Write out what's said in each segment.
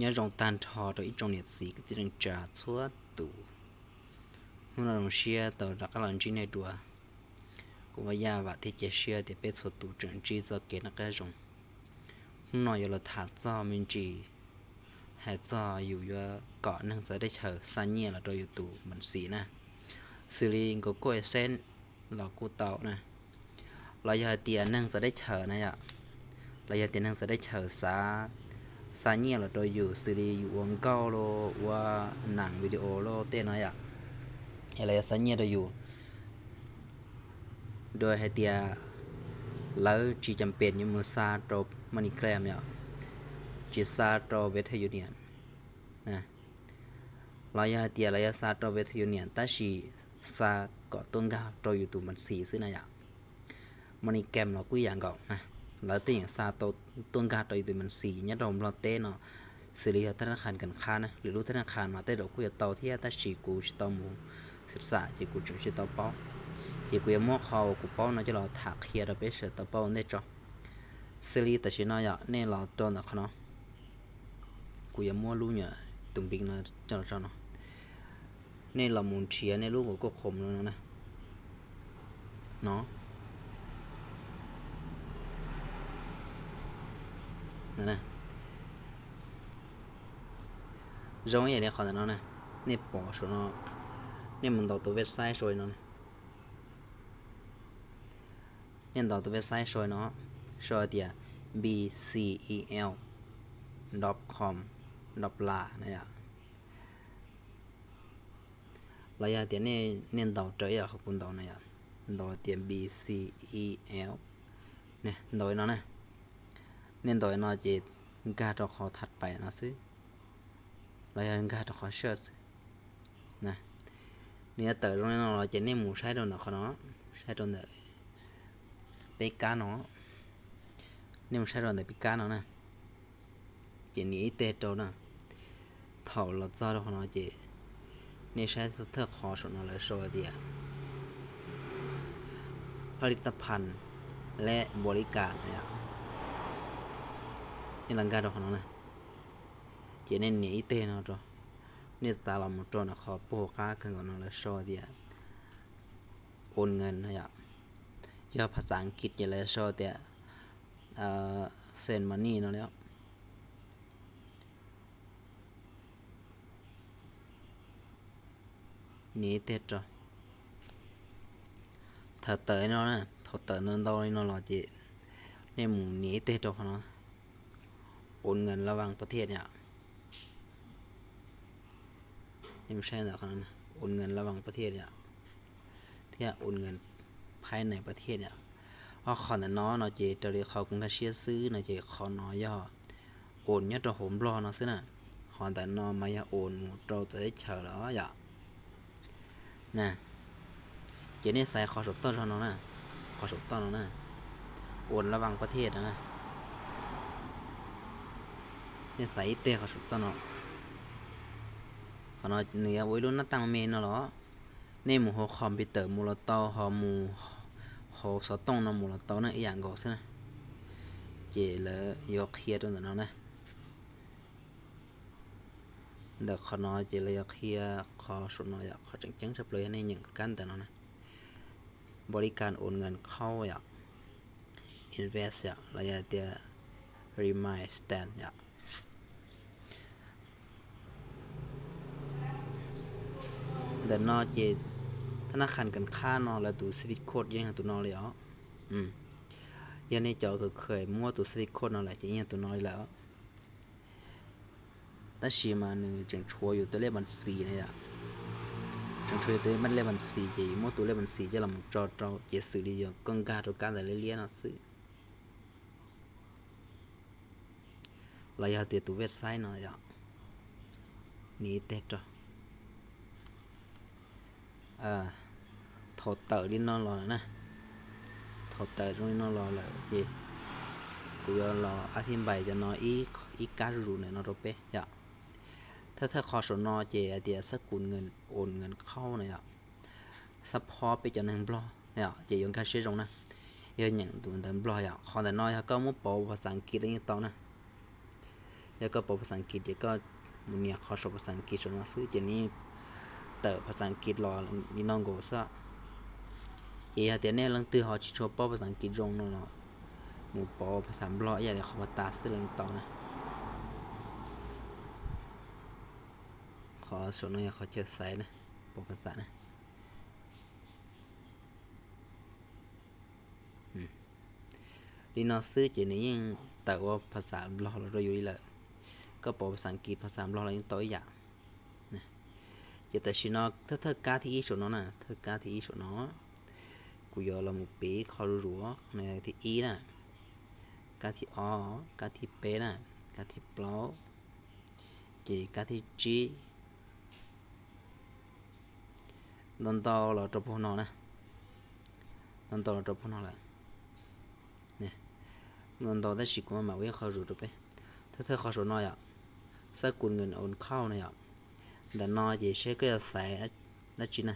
Nyob zoo tag nrho rau ib tsoom niam txiv kwv tij neej tsa txhua tus. Hnub no zoo siab tau rov qab los ntsib nej dua. Kuv Vaj Yaj vam thiab cia siab tias peb txhua tus tseem ntsib txoj kev noj qab zoo. Hnub no yuav los tham txog me ntsis hais txog yus yuav kom neeg txawv teb chaws xa nyiaj los rau yus tus npav xis na, xws li Google AdSense los kuj tau na, los yog hais tias neeg txawv teb chaws na yom, los yog tias neeg txawv teb chaws xav xa nyiaj los rau yus xws li yus ua nkauj los ua nam video los tej no yom, es los yog xa nyiaj rau yus, dua hais tias lawv tsis cam pem yuav mus xa rau MoneyGram yom, tsis xa rau Western Union, los yog hais tias lawv yuav xa rau Western Union tab sis xa kom tuaj nkag rau yus tus npav xis xwb na yom. MoneyGram los kuj ib yam nkaus na, lawv tej yeem xa tau tuaj nkag rau yus tus npav xis nyob rau Nplog teb no, xws li yog thab nab qhas kas qhab na, lwm lub thab nab qhas mas tej zaum kuj yuav tau thiab tab sis kuv tsis tau mus xam xam ces kuv tseem tsis tau paub. Ces kuv yuav muab qhov uas kuv paub no coj los tham qhia rau peb sawv tau paub ua ntej tso. Xws li tam sim no yom, nej los rau ntawm qhov no, kuv yuav muab lub nyuam tus npiv no coj los tso no, nej los mus nrhiav nej lub Google Chrome no na, no, zoo ib yam li qhov ntawm no na, nej pom saum no, nej mus ntaus tus website sau no, nej ntaus tus website sau no, sau tias B C E L dot com dot la na yom. Los yog tias nej ntaus raws ib yam qhov kuv ntaus na yom, ntaus tias B C E L, ntaus no na, nej ntaus no ces nkag rau qhov thaj pais no xwb, los yog nkag rau qhov search xwb. Nws yuav tawm zoo li no los ces nej mus saib rau ntawm qhov no, saib rau ntawm peb kab no, nej mus saib rau ntawm peb kab no na, ces nias ib teg rau na. Thaum los txog rau qhov no ces nej saib thawj qhov saum no lawv sau tias ผลิตภัณฑ์และบริการ no yom. Nej los nkag rau qhov no na, ces nej nias ib teg no rau, nej xav los mus rau ntawm qhov puag hauv qab kawg nkaus no lawv sau tias โอนเงิน no yom. Yog phas xas Askiv ces lawv sau tias send money no li. Nias ib teg rau. Thaum tawm no, thaum tawm ntau li no los ces nej mus nias ib teg rau qhov no, โอนเงินระหว่างประเทศ yom. Nej mus saib ntawm qhov no, โอนเงินระหว่างประเทศ yom, thiab โอนเงินภายในประเทศ yom. Ob qhov ntawm no no ces raws li qhov kuv nkag siab xwb no ces qhov no yog โอน nyob rau hauv Nplog no xwb na, qhov ntawm no mas yog โอน mus rau txawv teb chaws lawm yom. Ces nej xaiv qhov saum toj zog no na, qhov saum toj no na, โอนระหว่างประเทศ no na. Nej xaiv ib teg qhov saum toj no, qhov no nws yuav ua ib lub nab taj me no los, nej mus hauv computer mus los tau, ho mus hauv xov tooj no mus los tau na, ib yam nkaus xwb na. Ces lawv yuav qhia rau ntawm no na. Ntawm qhov no ces lawv yuav qhia qhov saum no yom, qhov tseem ceeb tshaj plaws yog nej nyeem kab ntawm no na, บริการโอนเงินเข้า yom, invest yom, los yog tias remittance yom. Ntawm no ces thab nab qhas kas qhab no lawv tus swift code yeej yog tus no li os. Yog nej cov kawm khaws muab tus swift code no lawm ces yeej yog tus no li lawm. Tab sis mas nws tseem tshuav yus tus lej npas xis na yom, tseem tshuav yus tus lej npas xis ces yus muab tus lej npas xis coj los tso rau ces xws li yog koj nkag rau kab ntawv liab liab no xwb. Los yog tias tus website no yom, nias ib teg rau. Thaum tawm li no los lawm na, thaum tawm zoo li no los lawm ces kuv yuav los ab thib npais cov no ib kab zuj zus ntawm no rau peb yom. Thawj thawj qhov saum no ces hais tias xab kus nkees, ua nkees khaub na yom, xab phob peb cov neeg Nplog yom, ces yuav nkag siab zoo na. Yog nyeem tus ntawv Nplog yom, qhov ntawm no yog koj muab pauv phas xas Askiv los yeej tau na. Yog koj paub phas xas As kiv ces koj mus nias qhov saum phas xas As kiv saum no xwb ces nws yeej tawm phas xas As kiv los li no nkaus xwb. Ces yog tias nej leej twg ho tsis tshua paub phas xas As kiv zoo no los mus paub phas xas Nplog ib yam li qhov pas tas xwb los yeej tau na. Qhov saum no yog qhov chaw xaiv na, paub phas xas na. Li no xwb ces nws yeej tawm ua phas xas Nplog los rau yus li lawm. Koj paub phas xas As kiv phas xas Nplog los yeej tau ib yam. Ces tam sim no thawj thawj kab thib ib saum no na, thawj kab thib ib saum no, kuv yuav los mus piv qhov zuj zus no, thib ib na, kab thib ob, kab thib peb na, kab thib plaub, ces kab thib tsib. Ntau ntau los rau puag no na, ntau ntau los rau puag no lawm. Ntau ntau tab sis kuv mam ua ib qho zus rau peb. Thawj thawj qhov saum no yom, xab kus ngwm ua khauj no yom. Ntawm no ces seb koj yuav xaiv dab tsi na,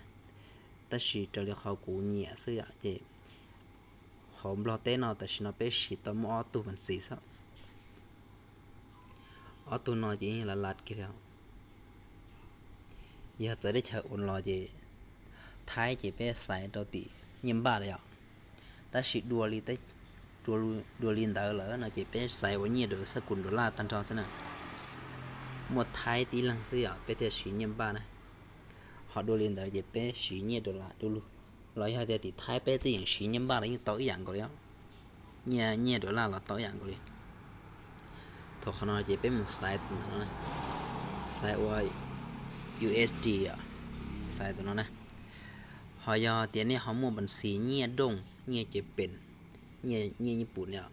tab sis raws li qhov kuv nyiam xwb yom ces hauv Nplog teb no tam sim no peb siv tau muaj ob tug phas xas xwb. Ob tug no ces yeej lam lam kiag li. Yog txawv teb chaws ua los ces Thaib ces peb xaiv rau tim nyiaj npaj lawm yom. Tab sis dua li ntawd lawm no ces peb xaiv ua nyiaj rau xab kus dollar tag nrho xwb na. Muaj Thaib tib leeg xwb yom peb thiaj siv nyiaj npaj na. Ho dua li ntawd ces peb siv nyiaj dollar du lug. Los yog tias tim Thaib peb twb yeej siv nyiaj npaj los yeej tau ib yam nkaus li. Nyiaj dollar los tau ib yam nkaus li. Thaum qhov no ces peb mus xaiv tus ntawm no, xaiv ua U S D, xaiv tus no na. Ho yog tias nej ho muaj phas xas nyiaj dooj, nyiaj ces pem, nyiaj Nyij Pooj yom.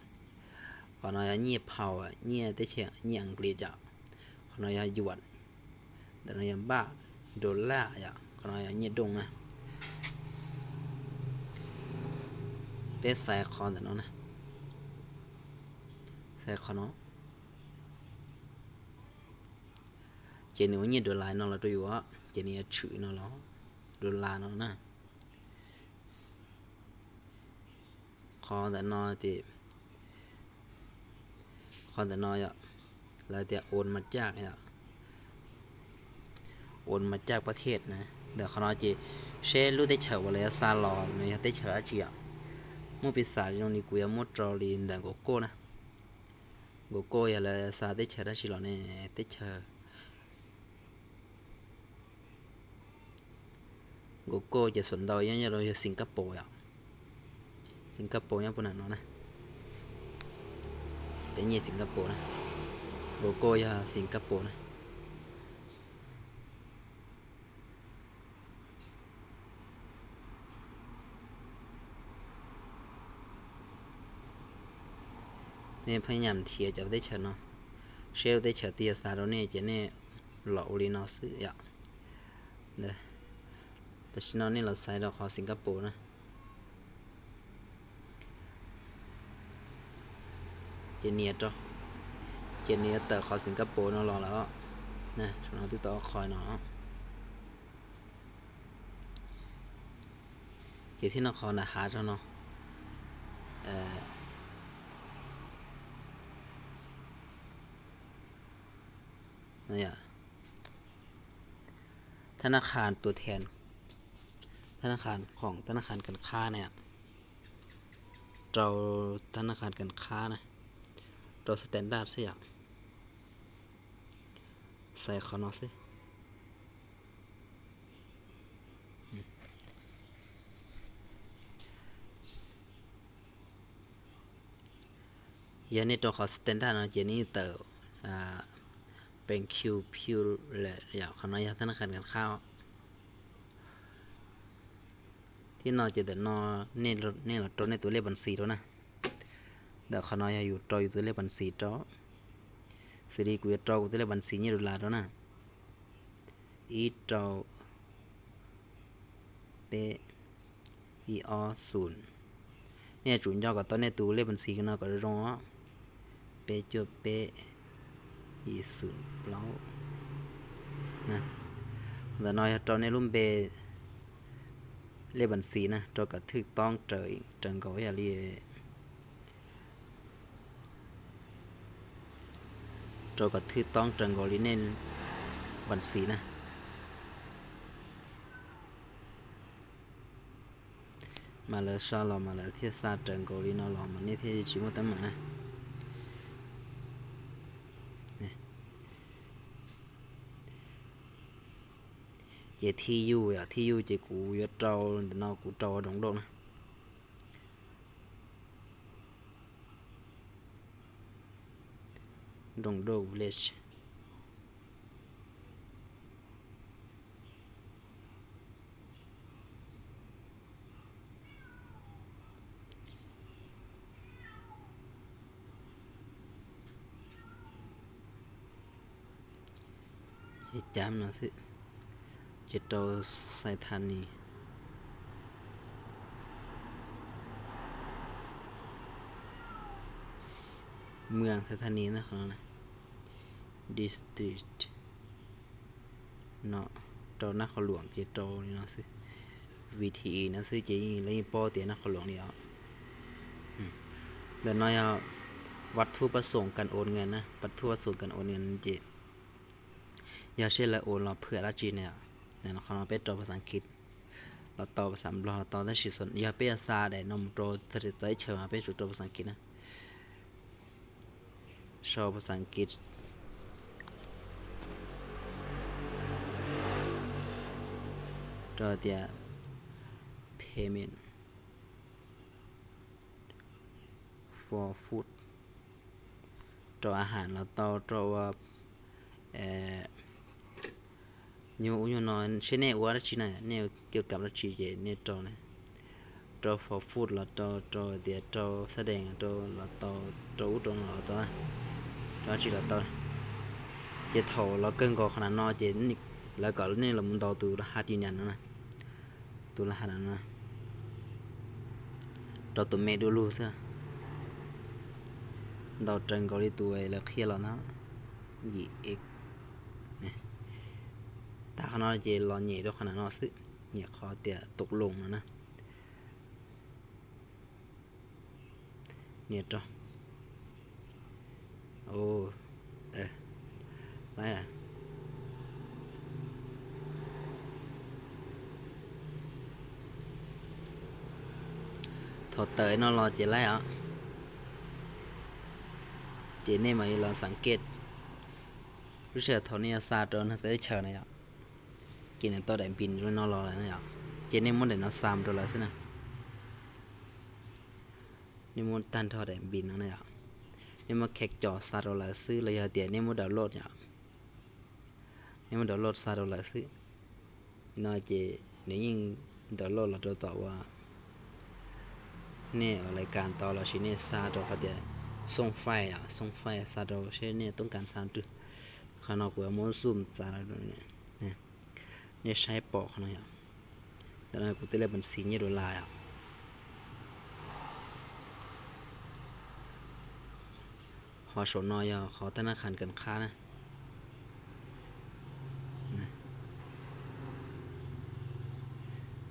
Qhov no yog nyiaj pound, nyiaj teb chaws, nyiaj Aas kiv yom. Qhov no yog yuam, ntawm no yog npaj, dollar yom. Qhov no yog nyiaj dooj na. Peb xaiv qhov ntawm no na, xaiv qhov no. Ces nws ua nyiaj dollar no los rau yus, ces nws yuav tshwm no los dollar no na. Qhov ntawm no ces, qhov ntawm no yom, lawv tias ua mas caj yom, ua mas caj pab thiaj na. Ntawm qhov no ces seb lub teb chaws uas lawv yuav xa los nws yog teb chaws dab tsi yom. Muab piv xam zoo li kuv yuav muab rau li ntawm Google na. Google yog lawv xa teb chaws dab tsi los ne, teb chaws Google ces xuam ntau yog nyob rau yog Singapore yom. Singapore nyob puag nram no na. Ces nyiaj Singapore na, Google yog Singapore na. Nej pheej nyam nrhiav cov teb chaws no, seb lub teb chaws twg yuav xa rau nej ces nej los ua li no xwb yom. Tam sim no nej los xaiv rau qhov Singapore na. Ces nias rau, ces nws yuav tawm qhov Singapore no los lawm. Saum no twb tau ob qho no. Ces thiab no qhov nram hav rau no. Thab nab qha tua thiab, thab nab qha khoom thab nab qha kas khab na, rau thab nab qha kas khab na, rau standard xwb yom. Xaiv qhov no xwb. Yog nej rau qhov standard no ces nej tawm pees Q Q lawm yom, qhov no yog thab nab qha kas khab. Thiab no ces ntawm no nej los rau nej tus lej pas xis rau na. Ntawm qhov no yog yus rau yus tus lej pas xis rau. Xws li kuv yuav rau kuv tus lej pas xis nyiaj dollar rau na. Ib rau peb, ib ob xus. Nej yuav tsum nco kom tau nej tus lej pas xis no kom zoo os. Peb cuaj peb, ib xus plaub. Ntawm no yog rau nej lub npe lej pas xis na, rau kom thwj toob raws nkaus yam li, rau kom thwj toob raws nkaus li nej npas xis na. Mas lawv sau los mas lawv thiaj xa raws nkaus li no los mas nej thiaj tsis muaj teeb meem na. Ces thib yuj yom, thib yuj ces kuv yuav rau ntawm no kuv rau Doos Dauj na. Doos Dauj Village. Ces cam no xwb, ces rau Xais Thas Nis, Mws Xais Thas Nis na, qhov no, District no, rau Nab Qhov Luam ces rau li no xwb. V T E no xwb ces lawv yeej paub tias Nab Qhov Luam li os. Ntawm no yog วัตถุประสงค์การโอนเงิน na, วัตถุประสงค์การโอนเงิน ces yog seb lawv ua los phwam dab tsi na. Qhov no peb rau phas xas As kiv los tau, phas xas Nplog los tau, tab sis yog peb yuav xa daim no mus rau txawv teb chaws mas peb tsum rau phas xas As kiv na. Sau phas xas As kiv, rau tias payment for food, rau a has los tau, rau ua nyuag ub nyuag no, seb nej ua dab tsi na, nej ua kiu kam dab tsi ces nej rau na. Rau for food los tau, rau tias rau xab dees rau los tau, rau ub rau no los tau, rau dab tsi los tau. Ces thaum los kawg nkaus qhov na no ces lawv kom nej los ntaus tus laj has ti nyas no na, tus laj has no, rau tus me du lug xwb. Ntaus raws nkaus li tus lawv qhia los no, yim, tag qhov no ces los nyem rau qhov na no xwb, nyem qhov tias tus loos no na. Nias rau. Thaum tawm no los ces laib os. Ces nej mam li los xav ke, lub sij hawm thaum nej yuav xa rau neeg txawv teb chaws na yom, ces nws tau daim npis no los lawm na yom, ces nej muab daim no xa mus rau lawv xwb na. Nej muab tag nrho daim npis no na yom, nej muab khev cos xa rau lawv xwb los yog tias nej muab download yom, nej muab download xa rau lawv xwb. No ces nws yeej download los rau tom uas nej ua lais kas tau lossis nej xa rau qhov tias xoo file, xoo file xa rau seb nej toob kas xa twg. Qhov no kuv yuav muab zoom txav, nej saib pom qhov no yom. Ntawm no kuv tej lej pees xis nyiaj dollar yom. Ho saum no yog qhov thab nab khas kas khab na.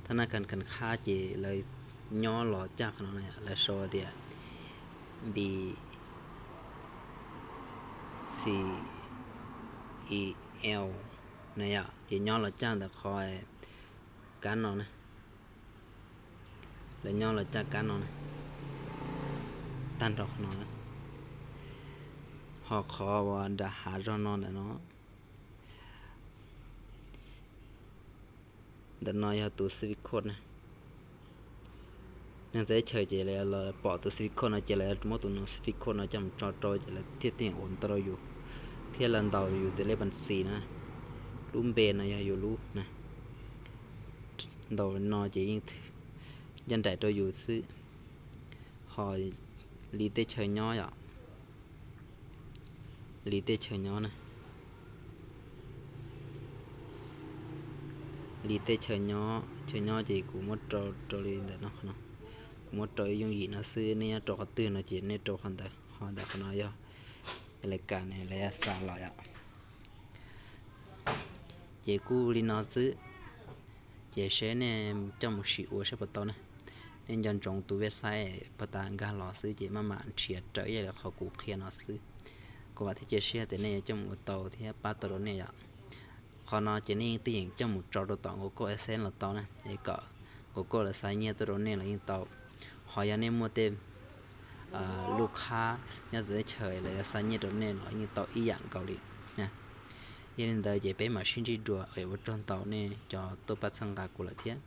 Thab nab khas kas khab ces lawv nyob los caj qhov no, lawv sau tias B C E L na yom, ces nyob los caj ntawm qhov kab no na. Lawv nyob los caj kab no na, tag nrho qhov no. Ho qhov uas nram hav zog no ntawm no, ntawm no yog tus zip code na. Neeg txawv teb chaws ces lawv pom tus zip code no ces lawv muab tus no zip code no coj mus tso rau ces lawv thiaj tij ua tau rau yus, thiab lawv ntaus yus tus lej pees xis na. Lub npe no yog yus lub na. Ntaus no ces yeej ncaj nraim rau yus xwb. Ho li teb chaws nyob yom, li teb chaws nyob na, li teb chaws nyob, chaw nyob ces kuv muab rau, rau li ntawm no, kuv muab rau yooj yim no xwb, nej nyob rau qhov twg no ces nej rau qhov ntawd. Ho ntawm qhov no yog lais kas lawv xa los yom. Ces kuj li no xwb, ces seb nej coj mus sim ua saib puas tau na. Nej nco ntsoov tus website puag ta nkag los xwb ces maj mam nrhiav raws ib yam li qhov kuv qhia no xwb. Kuv vam thiab cia siab tias nej yuav coj mus ua tau thiab pab tau rau nej yom. Qhov no ces nej yeej twb yeem coj mus tso rau tom Google AdSense los tau na, es kom Google lawv xa nyiaj tuaj rau nej los yeej tau. Ho yog nej muaj tej lub qhab nyob txawv teb chaws lawv yuav xa nyiaj rau nej los yeej tau ib yam nkaus li. Yog li ntawd ces peb mam sib ntsib dua, ua tsaug ntau nej cov tuaj pab txhawb nqa kuv lawm thiab.